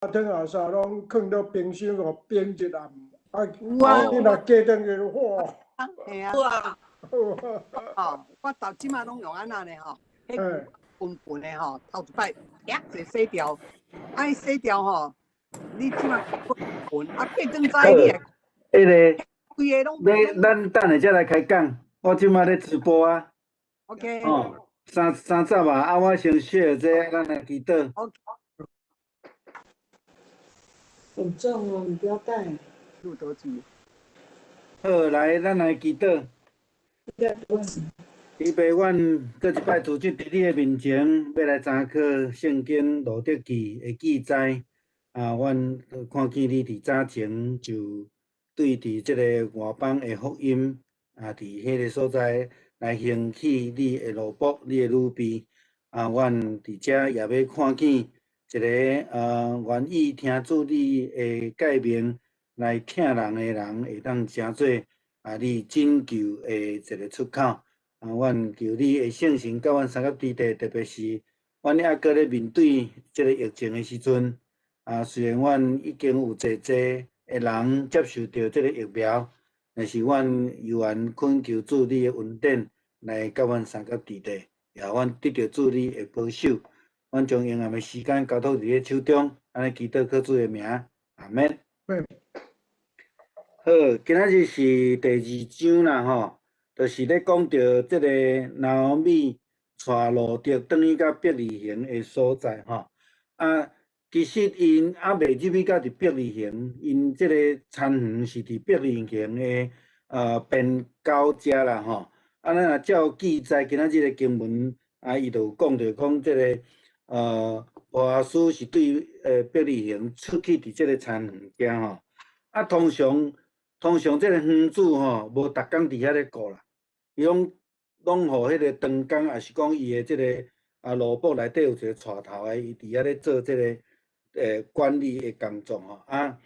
汤啊啥攏囥到冰箱哦，冰一暗。啊，有啊，你若過轉去，哇！嘿啊，有啊，吼，我到這馬攏用按呢呢吼，彼歕歕的吼，頭一擺啪就洗掉，啊洗掉吼，你這馬歕，啊過轉早你會，彼个，規个攏。欲咱等下才來開講，我這馬咧直播啊。 OK。哦，三三十啊，啊我先 share 這，咱來祈禱。 OK。很重哦，你不要帶。錄多久？好，來，咱來祈禱。天父，阮閣一擺拄則佇你的面前，欲來查考聖經路得記的記載。啊，阮看見你佇早前就對佇這个外邦的福音，啊，佇彼个所在來興起你的奴僕、你的女婢。啊，阮佇遮也欲看見一个願意聽主你的誡命來疼人的人，會當成做啊，你拯救的一个出口。啊，阮求你的聖神佮阮相佮佇咧，特別是阮猶閣咧面對這个疫情的時陣，啊，雖然阮已經有濟濟的人接受著這个疫苗，但是阮猶原懇求主你的恩典來佮阮相佮佇咧，也阮得著主你的保守，阮將黑暗的時間交託佇你手中，按呢祈禱靠主的名，阿們。好，今仔日是第二章啦吼，就是咧講著這个拿俄米帶路得轉去到伯利恆的所在吼。啊，其實𪜶猶未入去到佇伯利恆，𪜶這个田園是佇伯利恆的邊郊遮啦吼。啊，咱若照記載今仔日的經文，啊，伊就有講著講這个波阿斯是對伯利恆出去佇這个田園遮吼。啊，通常這个園主吼，無逐工佇遐咧顧啦，伊攏攏予彼個長工，抑是講伊的這个奴僕內底有一個帶頭的，伊佇遐咧做這个管理的工作吼。啊，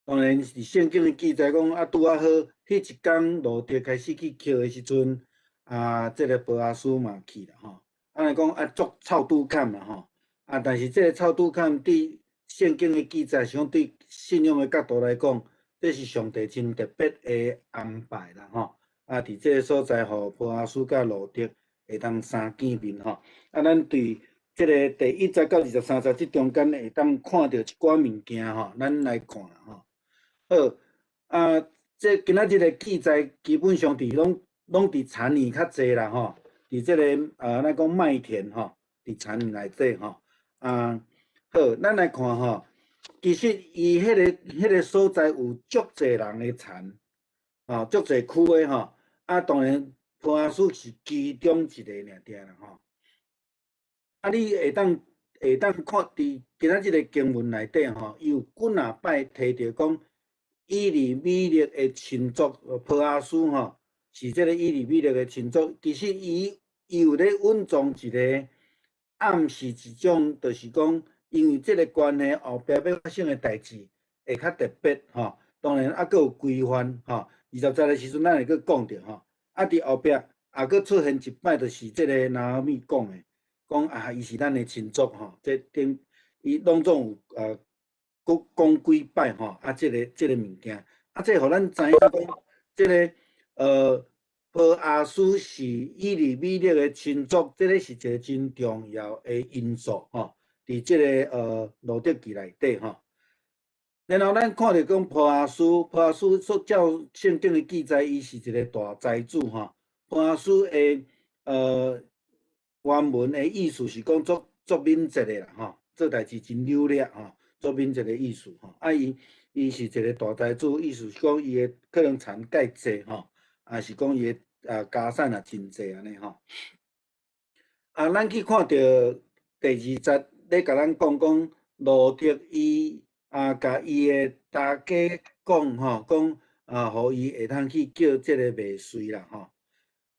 當然是聖經的記載講，啊，拄仔好，彼一工路得開始去抾的時陣，啊，這个波阿斯嘛去啦吼。按呢講啊，足臭拄坎啦吼。啊，但是這个臭拄坎對聖經的記載，是講對信仰的角度來講，這是上帝真特別的安排啦吼。啊，佇這个所在，予波阿斯佮路得會當相見面吼。啊，咱對這个第一節到23節這中間會當看著一寡物件吼，咱來看吼。好，啊，這今仔日的記載基本上佇攏攏佇田園較濟啦吼，佇這个咱講麥田吼，佇田園內底吼。啊，好，咱來看吼，其實伊彼个所在有足濟人的田，吼，足濟區的吼。啊，當然波阿斯是其中一个爾爾啦吼。啊，你會當看佇今仔這个經文內底吼，伊有幾若擺提著講以利米勒的親族波阿斯吼，是這个以利米勒的親族。其實伊有咧隱藏一个暗示一種，就是講因為這个關係後壁欲發生的代誌會較特別吼。當然猶閣有規範吼。20節的時陣，咱會閣講著吼。啊，佇後壁也閣出現一擺，就是這个拿俄米講的，講啊，伊是咱的親族吼。這頂伊攏總有閣講幾擺吼。啊，這个物件，啊，這予咱知影講，這个波阿斯是以利米勒的親族，這个是一個真重要的因素吼。佇這个路得記內底吼。然後咱看著講波阿斯，波阿斯所照聖經的記載，伊是一個大財主吼。波阿斯的原文的意思是講足足敏捷的啦吼，做代誌真溜掠吼，足敏捷的意思吼。啊，伊是一個大財主，意思是講伊的可能田蓋濟吼，抑是講伊的家產也真濟按呢吼。啊，咱去看著第二節咧，共咱講講路得伊啊，共伊的大家講吼，講啊，予伊會通去叫這个麥穗啦吼。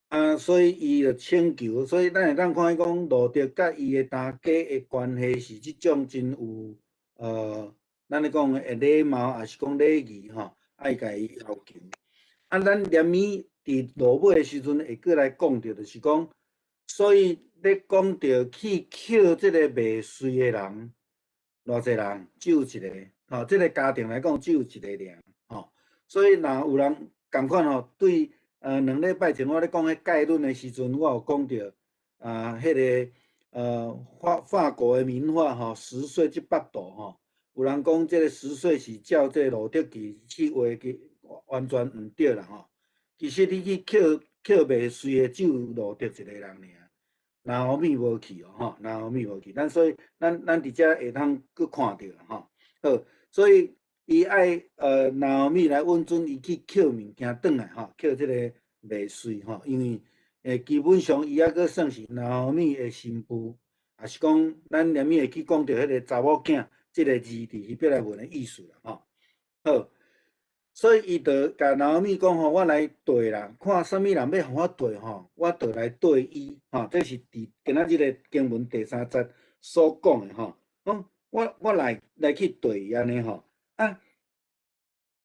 啊，所以伊就請求，所以咱會當看見講路得佮伊的大家的關係是這種真有咱咧講的禮貌，抑是講禮儀吼，愛共伊要求。啊，咱連物佇落尾的時陣會閣來講著，就是講，所以咧講著去抾這个麥穗的人，偌濟人？只有一个，吼，這个家庭來講只有一個爾，吼。所以若有人仝款吼，對2禮拜前我咧講彼概論的時陣，我有講著啊，彼个法國的名畫吼，拾穗這幅圖吼，有人講這个拾穗是照這个路德記去畫的，完全毋對啦吼。其實你去抾抾麥穗的只有路得一个人爾，拿俄米無去哦吼，拿俄米無去。咱所以咱佇遮會通閣看著吼。好，所以伊愛拿俄米來允准伊去抾物件轉來吼，抾這個麥穗吼，因為基本上伊猶閣算是拿俄米的新婦，也是講咱連物會去講著彼个查某囝這个字佇希伯來文的意思啦吼。好，所以伊就共拿俄米講吼，我來綴啦，看啥物人欲予我綴吼，我就來綴伊吼。這是佇今仔日的經文第三節所講的吼。講我來去綴伊按呢吼。啊，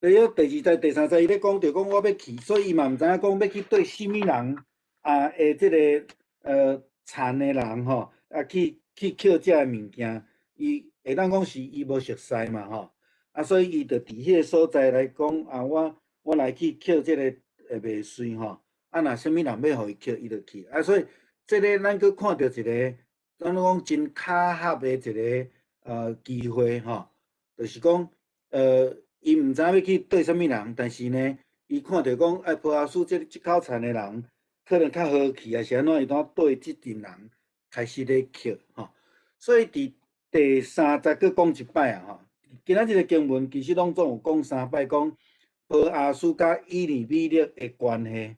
第一、第二節、第三節，伊咧講著講我欲去，所以伊嘛毋知影講欲去綴啥物人啊？的這个田的人吼，啊去抾這个物件，伊會當講是伊無熟似嘛吼。啊，所以伊就佇彼个所在來講啊，我來去抾這个麥穗吼，啊，若啥物人欲予伊抾，伊就去。啊，所以這个咱閣看著一个，咱講真巧合的一个機會吼，就是講伊毋知影欲去綴啥物人，但是呢，伊看著講哎，波阿斯這口田的人可能較好去，抑是按怎，伊當綴這陣人開始咧抾吼。所以佇第三節閣講一擺啊吼。今仔日个經文其實攏總有講三擺，講波阿斯佮以利米勒的關係，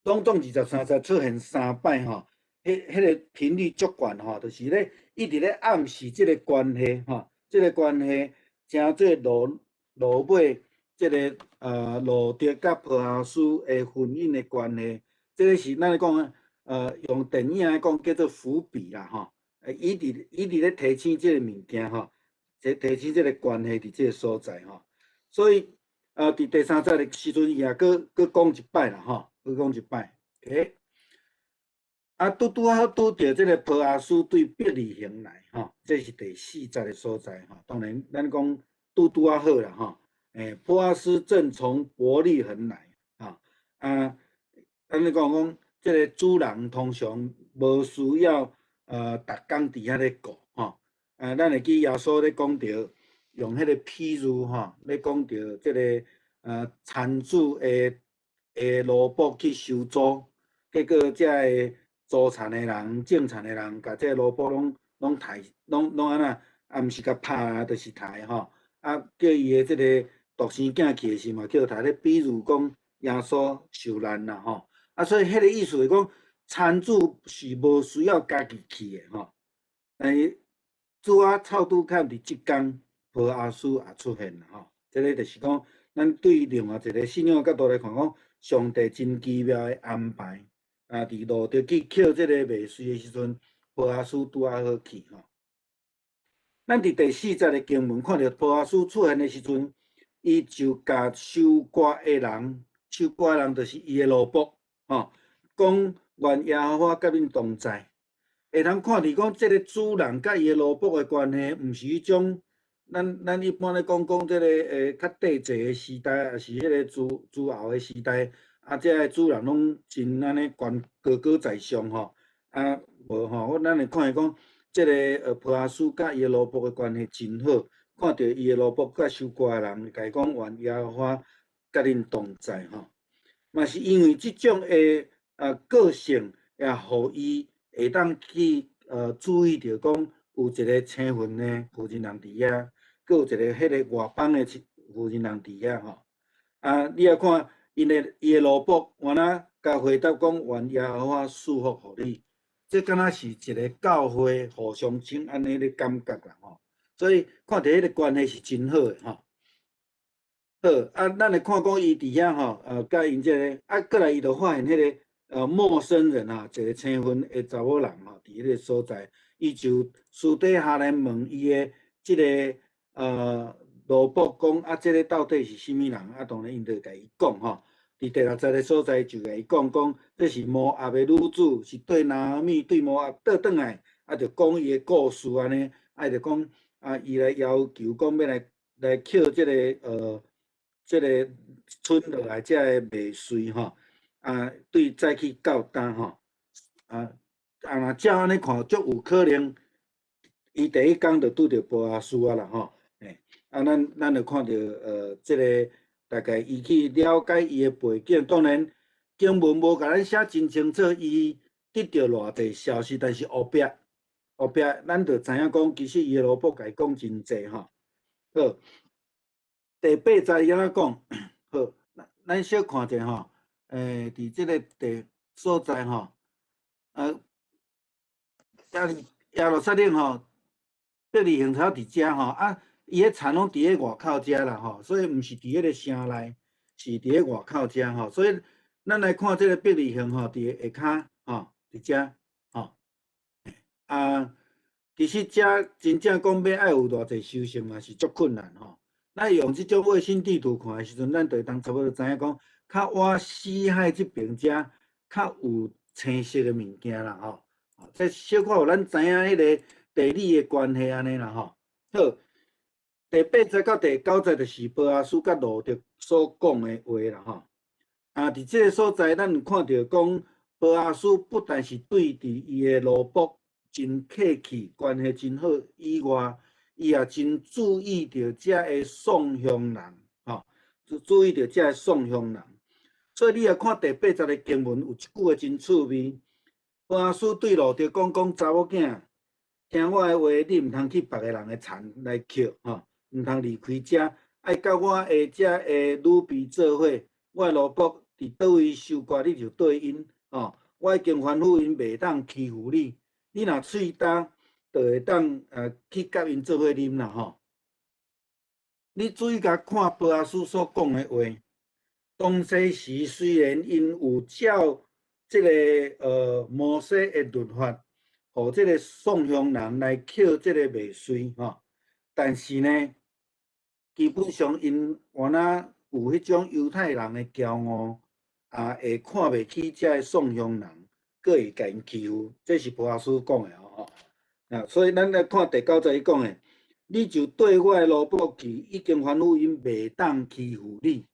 攏總23節出現三擺吼，彼个頻率足懸吼，就是咧一直咧暗示這个關係吼，這个關係成做落尾這个路得佮波阿斯的婚姻的關係，這个是咱咧講用電影來講叫做伏筆啦吼，伊佇咧提醒這个物件吼。提醒這个關係佇這个所在吼，所以佇第三節的時陣，伊也閣講一擺啦吼，閣講一擺。欸，啊，拄拄好拄著這个波阿斯對伯利恆來吼，這是第四節的所在吼。當然，咱講拄拄仔好啦吼。欸，波阿斯正從伯利恆來吼，啊，咱咧講講，這个主人通常無需要逐工佇遐咧顧吼。啊，咱會記耶穌咧講著，用彼个譬喻吼，咧講著這个田主的奴僕去收租，結果這个租田的人、種田的人，共這个奴僕攏刣，攏按怎？啊，毋是共拍，就是刣吼。啊，叫伊的這个獨生囝去的時嘛，叫刣咧比喻講耶穌受難啦吼。啊，所以彼个意思是講，田主是無需要家己去的吼。但是拄仔湊拄巧佇這工，波阿斯也出現啦吼。這个就是講，咱對另外一个信仰角度來看，講上帝真奇妙的安排。啊，佇路得去抾這个麥穗的時陣，波阿斯拄仔好去吼。咱佇第四節的經文看著波阿斯出現的時陣，伊就共收割的人，收割的人就是伊的奴僕吼，講願耶和華佮恁同在。會通看佇講，這个主人佮伊的奴僕的關係，毋是彼種咱一般咧講講這个較帝制的時代，抑是彼个諸侯的時代，啊，這个主人攏真按呢權高高在上吼，啊無吼，咱會看見講，這个波阿斯佮伊的奴僕的關係真好，看著伊的奴僕佮收割的人，共伊講願耶和華佮恁同在吼，嘛是因為這種的個性，也予伊會當去注意著講有一个青雲的婦人人佇遐，閣有一个彼个外邦的婦人人佇遐吼。啊，你也看伊的奴僕，原來共回答講願耶和華賜福予你，這敢若是一个教會互相請按呢的感覺啦吼。所以看著彼个關係是真好的吼。好，啊，咱來看講伊佇遐吼，佮𪜶這个，啊，過來伊就發現彼个陌生人啊，一个青雲的查某人吼，佇彼个所在，伊就私底下來問伊的這个奴僕講，啊，這个到底是啥物人？啊，當然𪜶就共伊講吼，佇第六節的所在就共伊講講，這是摩押的女子，是對拿俄米對摩押倒轉來，啊，就講伊的故事按呢，啊，伊就講，啊，伊來要求講欲來抾這個村落來遮个麥穗吼，啊，對早起到今吼，啊，若照按呢看，足有可能，伊第一工就拄著波阿斯啊啦吼，欸，啊，咱就看著這个大概伊去了解伊的背景，當然經文無共咱寫真清楚，伊得著偌濟消息，但是後壁咱就知影講，其實伊的奴僕共伊講真濟吼。好，第八節伊按怎講？好，咱小看者吼，佇這个地所在吼，耶路撒冷吼，伯利恆才佇遮吼，啊，伊彼田攏佇咧外口遮啦吼，所以毋是佇彼个城內，是佇咧外口遮吼，所以咱來看這个伯利恆吼，佇下跤吼，佇遮吼，啊，其實遮真正講欲愛有偌濟收成嘛是足困難吼。咱用這種衛星地圖看的時陣，咱就會當差不多知影講，較倚死海這爿遮較有青色的物件啦吼。這小可予咱知影彼个地理的關係按呢啦吼。好，第八節到第九節就是波阿斯佮路得所講的話啦吼。啊，佇這个所在，咱有看著講，波阿斯不但是對佇伊的奴僕真客氣，關係真好以外，伊也真注意著遮个喪鄉人，吼，注意著遮个喪鄉人。所以你若看第八節的經文，有一句話真趣味。波阿斯對路得講講查某囝，聽我的話，你毋通去別个人的田來抾，吼，毋通離開遮，愛佮我的遮个女婢做伙。我的奴僕佇佗位收割，你就綴𪜶，吼。我已經吩咐𪜶袂當欺負你，你若喙焦，就會當去佮𪜶做伙啉啦，吼。你注意共看波阿斯所講的話，當時雖然𪜶有照這个摩西的律法，予這个喪鄉人來抾這个麥穗吼，但是呢，基本上𪜶原來有彼種猶太人的驕傲，也會看袂起這个喪鄉人，閣會共𪜶欺負，這是波阿斯講的吼。啊，所以咱來看第九節伊講的，你就綴我的奴僕去，已經吩咐𪜶袂當欺負你。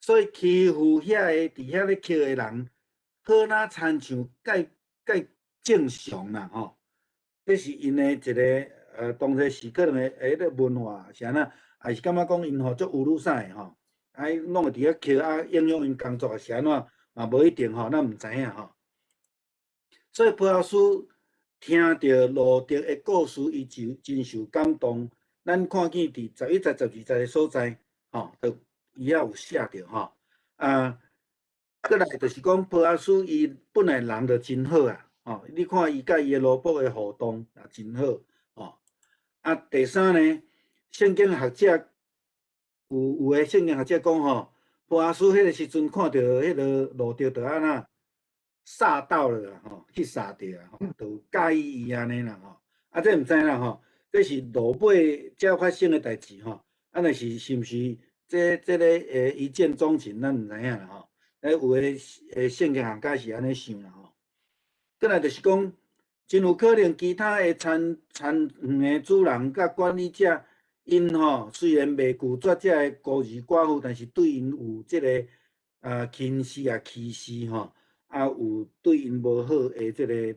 所以欺負遐个佇遐咧抾的人，好若親像蓋蓋正常啦吼。這是𪜶的一个當時是可能的彼个文化是按怎，還是感覺講𪜶吼足有女屎吼，啊，攏會佇遐抾啊，影響𪜶工作是按怎，嘛無一定吼，咱毋知影吼。所以波阿斯聽著路得的故事，伊就真受感動。咱看見佇11節、12節的所在，吼，就伊遐有寫著吼。啊，閣來就是講波阿斯伊本來人就真好啊，吼，你看伊佮伊的奴僕的互動也真好，吼。啊，第三呢，聖經學者有的聖經學者講吼，波阿斯彼个時陣看著彼个路得就按怎煞到了啦，吼，去煞著啊，吼，就佮意伊按呢啦，吼。啊，這毋知啦，吼，這是落尾才發生的代誌吼。啊，若是是毋是這個一見鍾情，咱毋知影啦，吼。欸，有的聖經學家是按呢想啦，吼。閣來就是講，真有可能其他的田園的主人佮管理者，𪜶吼雖然袂拒絕這个孤兒寡婦，但是對𪜶有這个輕視啊歧視吼，啊有對𪜶無好的這个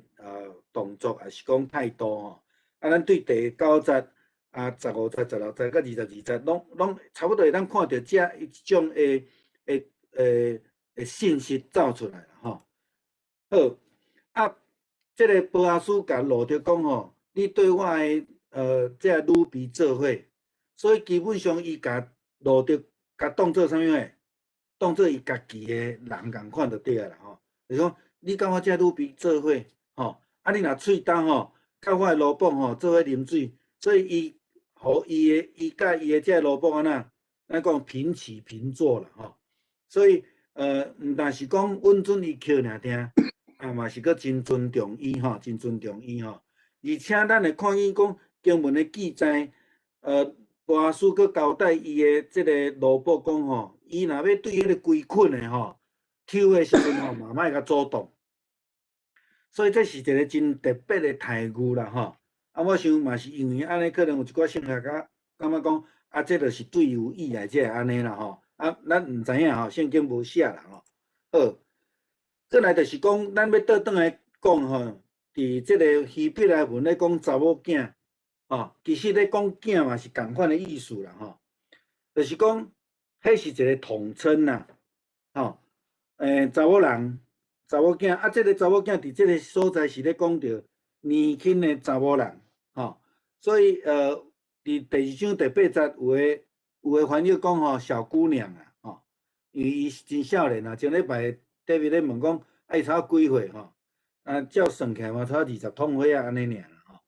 動作，抑是講態度吼。啊，咱對第九節、啊15節、16節佮22節，攏差不多會當看著這一種的信息走出來啦吼。好，啊，這个波阿斯共路得講吼，你綴我的這个女婢做伙，所以基本上伊共路得共當做啥物貨？當做伊家己的人仝款就對啊啦吼。就是講，你佮我這女婢做伙，吼，啊你若喙焦吼，佮我的奴僕吼做伙啉水，所以伊予伊的伊佮伊的這个奴僕按怎，咱講平起平坐啦吼。所以毋但是講允准伊抾爾爾，啊嘛是閣真尊重伊吼，真尊重伊吼。而且咱會看見講經文的記載，波阿斯閣交代伊的這个奴僕講吼，伊若欲對彼个歸捆的吼，抽的時陣吼，嘛莫共阻擋。所以這是一个真特別的待遇啦吼。啊，我想嘛是因為按呢，可能有一寡聖學家感覺講，啊，這就是對伊有意來才會按呢啦吼。啊，咱毋知影吼，聖經無寫啦吼。好，過來就是講，咱欲倒轉來講吼，佇這个希伯來文咧講查某囝，吼，其實咧講囝嘛是仝款的意思啦吼，就是講，彼是一个統稱啦，吼，查某人、查某囝，啊，這个查某囝佇這个所在是咧講著年輕的查某人，吼，所以佇第二章第八節有的翻譯講吼，小姑娘啊，吼，因為伊真少年啊，前禮拜 David 咧問講，啊，伊才幾歲吼？啊，照算起來嘛，才20通歲仔按呢爾啦吼，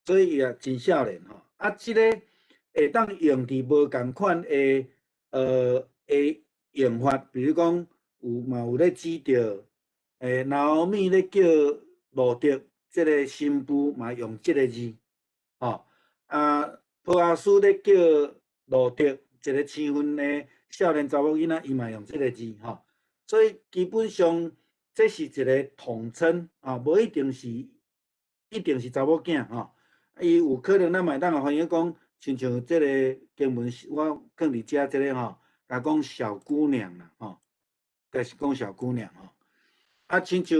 所以伊也真少年吼。啊，這个會當用佇無仝款的用法，比如講有嘛有咧指著，拿俄米咧叫路得這个新婦嘛用這个字，吼，啊，波阿斯咧叫路得一个生份的少年查某囡仔，伊嘛用這个字，吼，所以基本上這是一个統稱，啊，無一定是一定是查某囝，吼，伊有可能咱嘛會當翻譯講，親像這个經文，我囥佇遮這个吼，共講小姑娘啦，吼，就是講小姑娘吼，啊，親像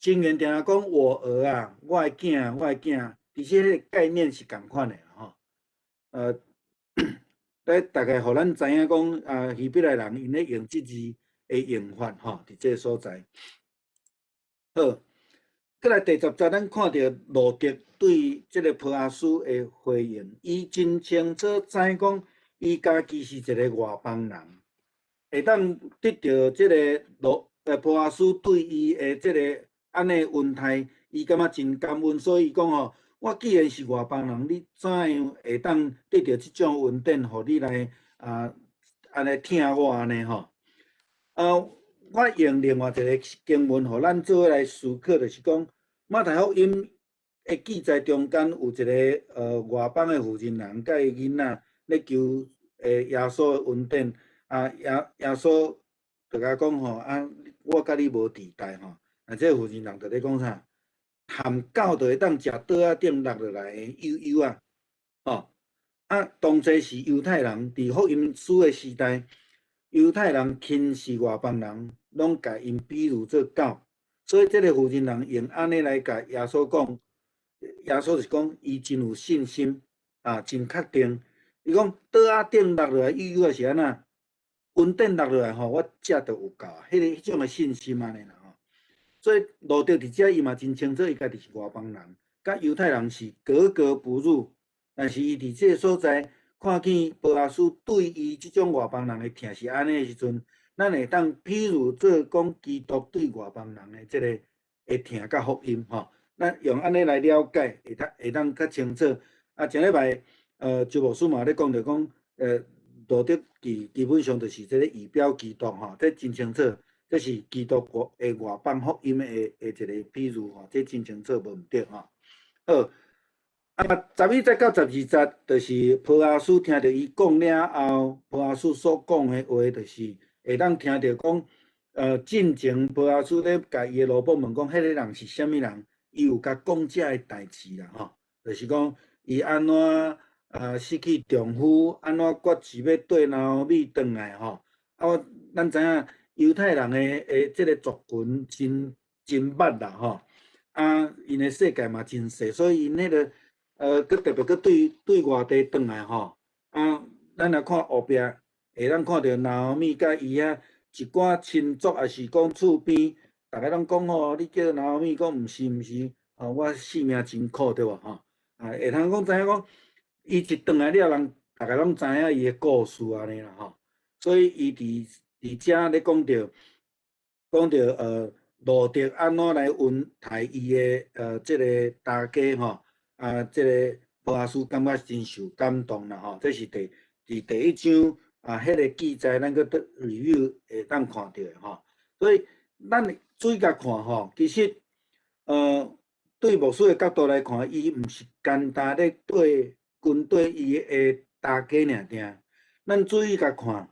箴言定定講我兒啊，我的囝，我的囝，其實彼個概念是仝款的吼，咧大概予咱知影講啊，希伯來人𪜶咧用這字的用法吼，佇這个所在。好，過來第10節，咱看著路得對這个波阿斯的回應，伊真清楚知講，伊家己是一个外邦人，會當得著這个波阿斯對伊的這个按呢恩待，伊感覺真感恩，所以伊講吼，我既然是外邦人，你怎樣會當得著這種恩典，予你來啊按呢疼我按呢吼？啊，我用另外一个經文，予咱做伙來思考，就是講馬太福音的記載中間有一个外邦的婦人人佮伊囡仔咧求耶穌的恩典，啊耶穌就共講吼，啊我佮你無佇代吼，啊這個婦人人就咧講啥？蜆狗就會當食桌仔頂落落來的幼幼仔，吼啊，當初是猶太人佇福音書的時代，猶太人輕視外邦人，攏共𪜶比喻做狗，所以這个婦人人用按呢來共耶穌講，耶穌就是講伊真有信心，啊，真確定。伊講桌仔頂落落來幼幼仔是按怎？恩典落落來吼，我食就有夠，彼種的信心按呢啦吼。所以路得佇遮伊嘛真清楚，伊家己是外邦人，佮猶太人是格格不入。但是伊佇這个所在看見波阿斯對伊這種外邦人的疼是按呢的時陣，咱會當譬如做講基督對外邦人的這个的疼佮福音吼，咱用按呢來了解，會當較清楚。啊，前禮拜周牧師嘛咧講著講，路得基本上就是這个預表基督吼，這真清楚，這是基督的外邦福音的一个比喻吼，這真清楚無毋對吼。好，啊，11節到12節，就是波阿斯聽著伊講了後，波阿斯所講的話，就是會當聽著講，進前波阿斯咧共伊的奴僕問講，彼个人是啥物人？伊有共講這个代誌啦吼，就是講伊按怎失去丈夫，按怎決志欲綴拿俄米轉來吼。啊，咱知影猶太人的這个族群真真密啦吼，啊，𪜶的世界嘛真細，所以𪜶彼个閣特別閣對外地轉來吼。啊，咱若看後壁會當看著拿俄米佮伊遐一寡親族，抑是講厝邊，逐家攏講吼，你叫拿俄米講毋是毋是，吼，我性命真苦對無吼？啊，會通講知影講，伊一轉來了，人逐家攏知影伊的故事按呢啦吼。所以伊佇遮咧講著路得按怎來恩待伊的這个大家吼，啊，這个波阿斯感覺真受感動啦吼。這是佇第一章啊，彼个記載咱閣佇 review 會當看著的吼。所以咱注意共看吼，其實對牧師的角度來看，伊毋是干焦咧對軍隊伊的大家爾爾。咱注意共看，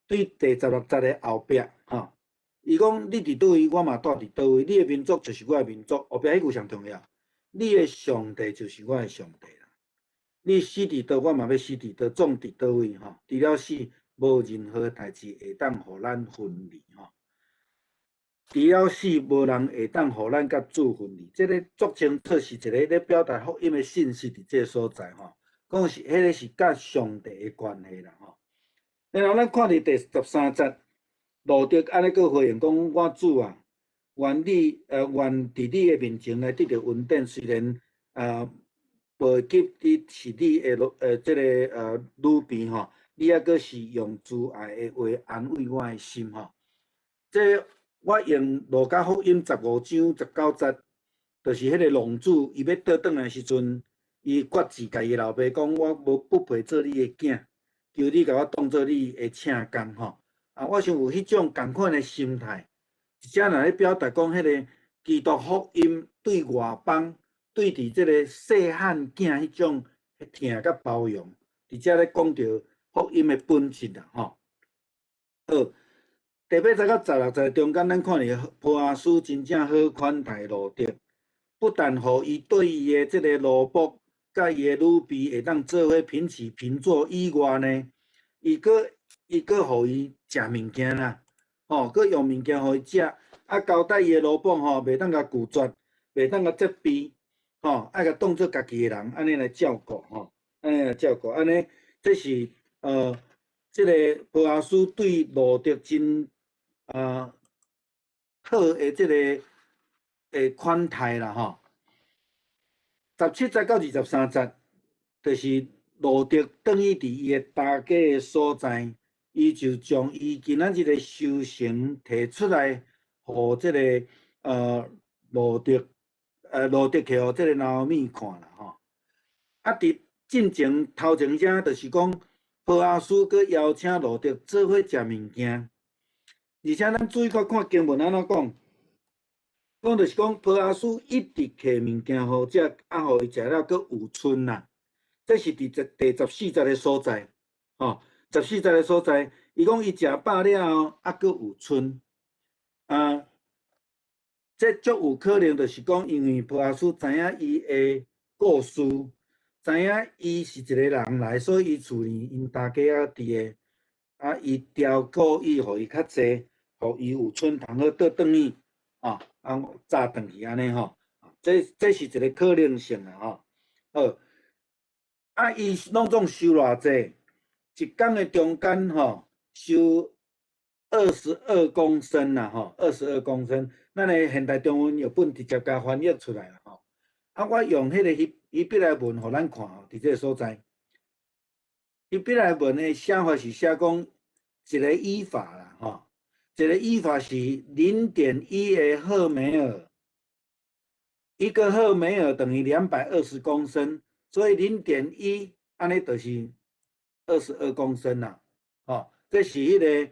對第16節的後壁吼，伊講你佇佗位，我嘛蹛佇佗位，你的民族就是我的民族。後壁彼句上重要，你的上帝就是我的上帝啦。你死佇佗，我嘛欲死佇佗，葬佇佗位吼。除了死，無任何代誌會當予咱分離吼。除了死，無人會當予咱佮主分離。這个足清楚是一个咧表達福音的信息佇這个所在吼。講是彼个是佮上帝的關係啦吼。然後咱看佇第13節，路得按呢閣回應講：我主啊，願佇你的面前來得著恩典，雖然袂及你是你的這个女婢吼，你猶閣是用慈愛的話安慰我的心吼。這我用路加福音15章19節，就是彼个浪子伊欲倒轉來時陣，伊決志共伊老爸講：我無不配做你的囝，求你共我當做你的請工吼。啊，我想有彼種仝款的心態，一遮若咧表達講彼个基督福音對外邦、對佇這個細漢囝彼種疼佮包容，佇遮咧講著福音的本質啦吼。好。第8節到16節中間，咱看著波阿斯真正好款待路得，不但予伊對伊的這个奴僕佮伊的女婢會當做伙平起平坐以外呢，伊閣予伊食物件啦，吼，閣用物件予伊食，啊，交代伊的奴僕吼，袂當共拒絕，袂當共責備，吼，愛共當做家己的人，按呢來照顧吼，按呢來照顧，按呢，這是這个波阿斯對路得真好的這个款待啦吼。17節到23節，就是路得轉去佇伊的大家的所在，伊就將伊今仔日的收成提出來，予這个路得去予這个拿俄米看啦吼。啊，佇進前頭前遮就是講，波阿斯閣邀請路得做伙食物件。而且咱注意看看經文按怎講，講就是講波阿斯一直提物件予食，啊，予伊食了閣有賰啦。這是佇第14節的所在，吼，十四節的所在，伊講伊食飽了後，啊，閣有賰。啊，這足有可能就是講，因為波阿斯知影伊的故事，知影伊是一個人來，所以伊厝裡𪜶大家仔佇的，啊，伊調故意予伊較濟。予伊有賰通好倒轉去，吼，啊，早轉去按呢吼，這是一个可能性啦吼。好，啊，伊攏總收偌濟？一工的中間吼，收22公升啦吼，二十二公升。咱的現代中文譯本直接共翻譯出來啦吼。啊，我用彼个希伯來文予咱看吼，佇這个所在，希伯來文的寫法是寫講一个伊法啦吼。一个伊法是0.1个赫梅爾，一個赫梅爾等於220公升，所以零點一按呢就是二十二公升啦。吼，這是彼个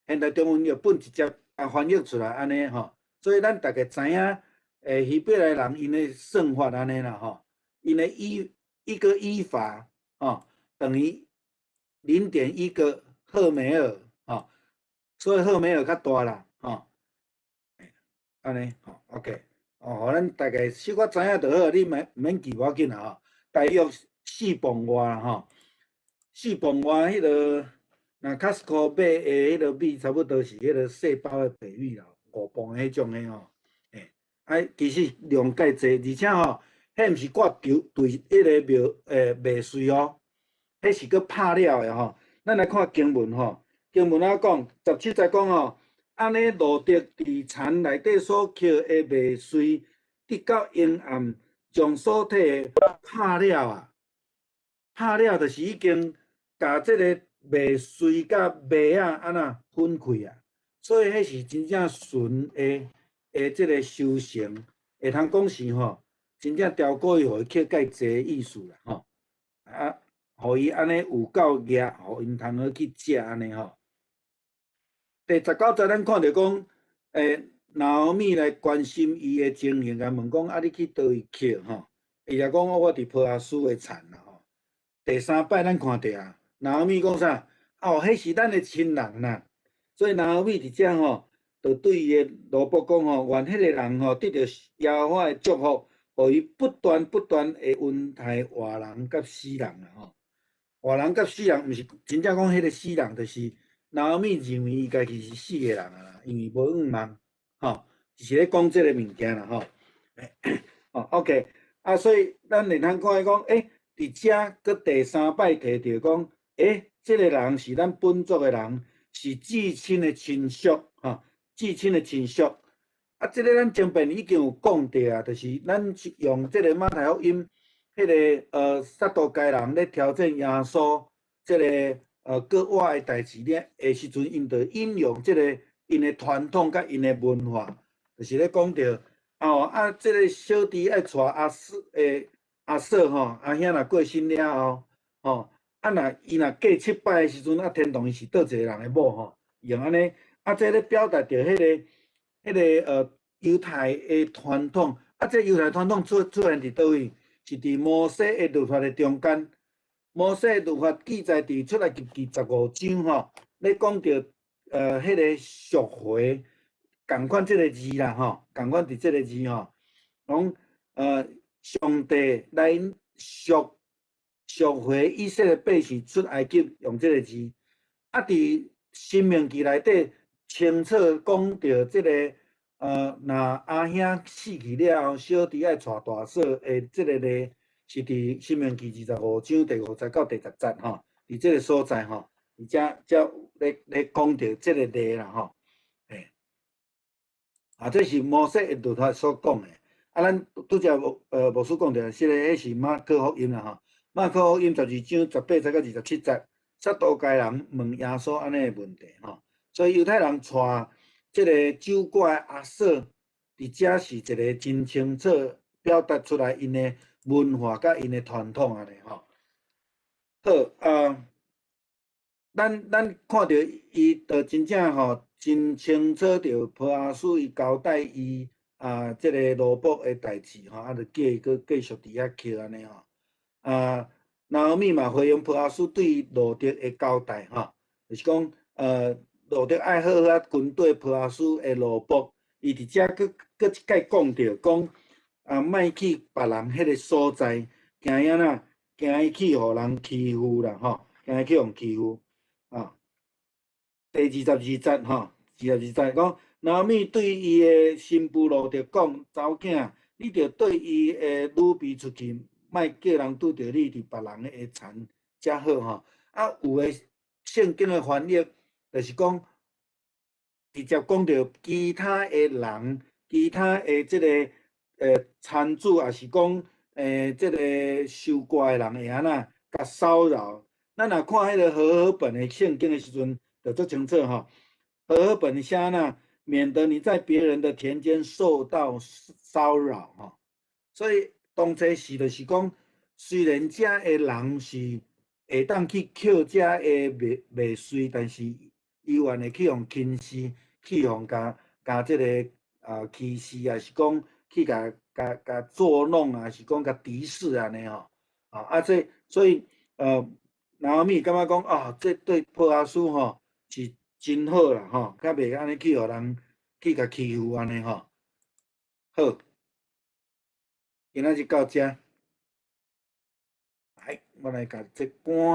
現代中文譯本直接共翻譯出來按呢吼，所以咱逐家知影，希伯來人𪜶的算法按呢啦吼，𪜶的一個伊法吼等於0.1個赫梅爾吼。所以赫梅爾較大啦，吼，按呢，吼，OK，哦，予咱大概小可知影就好，你免免記無要緊啦，吼。大約4磅外啦，吼，4磅外彼个，若 Costco 買的彼个米，差不多是彼个細包的白米啦，5磅彼種的吼，啊，其實量蓋濟，而且吼，彼毋是掛丟對彼个麥穗哦，彼是閣拍了的吼。咱來看經文吼。經文仔講，17節講吼，按呢路得佇田內底所抾的麥穗，直到陰暗，將所提的拍了啊，拍了就是已經共這个麥穗佮麥仔按怎分開啊，所以彼是真正純的這个收成，會通講是吼，真正調故意予伊抾蓋濟的意思啦吼，啊，予伊按呢有夠額，予𪜶通好去食按呢吼。第19節，咱看著講，拿俄米來關心伊的情形，共問講，啊，你去佗位抾吼？伊就講，我佇波阿斯的田啦吼。第三擺咱看著啊，拿俄米講啥？哦，彼是咱的親人啦。所以拿俄米佇遮吼，就對伊的奴僕講吼，願彼个人吼得著耶和華的祝福，予伊不斷不斷會恩待活人佮死人啦吼。活人佮死人，毋是真正講彼个死人，就是拿俄米認為伊家己是死的人啊啦，因為無向望，吼，是咧講這个物件啦吼。哦，OK，啊，所以咱會通看講，佇遮閣第三擺提著講，這个人是咱本族的人，是至親的親屬，吼，至親的親屬。啊，這个咱前邊已經有講著啊，就是咱用這个馬太福音，彼个撒都該人咧挑戰耶穌，這个割腕的代誌咧的時陣，𪜶就引用這个𪜶的傳統佮𪜶的文化，就是咧講著，哦啊，這个小弟愛娶阿嫂的阿嫂吼，阿兄若過身了後，吼，啊若伊若過七擺的時陣，啊天堂伊是佗一個人的某吼，用按呢，啊這咧表達著彼个猶太的傳統，啊這猶太傳統出現佇佗位？是佇摩西的律法的中間。摩西的律法記載佇出埃及記15章吼，咧講著彼个贖回，仝款這个字啦吼，仝款佇這个字吼，講上帝來贖回以色列百姓出埃及，用這个字。啊，佇申命記內底清楚講著這个若阿兄死去了後，小弟愛娶大嫂的這个例，是佇申命記25章第5節到第10節吼，佇這个所在吼，佇遮才咧講著這个例啦吼。啊，這是摩西的律法所講的。啊，咱拄才牧師講著，這個彼是馬可福音啦吼。馬可福音12章18節到27節，撒都該人問耶穌按呢个問題吼。所以猶太人娶這个守寡的阿嫂，佇遮是一个真清楚表達出來𪜶的文化佮𪜶的傳統按呢吼。好啊，咱看著伊就真正吼，真清楚著波阿斯伊交代伊啊，這个奴僕的代誌吼，啊，就叫伊閣繼續佇遐抾按呢吼。啊，拿俄米嘛回應波阿斯對路得的交代吼，就是講路得愛好好仔跟綴波阿斯的奴僕，伊佇遮閣閣一擺講著講啊，莫去別人彼个所在，驚伊按怎？驚伊去予人欺負啦吼，驚伊去予欺負啊。第22節吼，22節講，拿俄米對伊的新婦路得講，查某囝，你著綴伊的女婢出去，莫叫人拄著你佇別人的田才好吼。啊，有的聖經的翻譯，就是講直接講著其他的人，其他的這个田主，抑是講這个收割的人會按怎共騷擾。咱若看彼个和合本的聖經的時陣，就足清楚吼。和合本寫按怎，免得你在別人的田間受到騷擾吼。所以當初是就是講，雖然遮的人是會當去抾遮的麥穗，但是伊願會去予輕視，去予共共這个歧視，抑是講去共共共作弄啊，是講共敵視按呢吼。啊，這所以拿俄米感覺講啊，這對波阿斯吼是真好啦吼，較袂按呢去予人去共欺負按呢吼。好，今仔日到遮，來，我來共這關。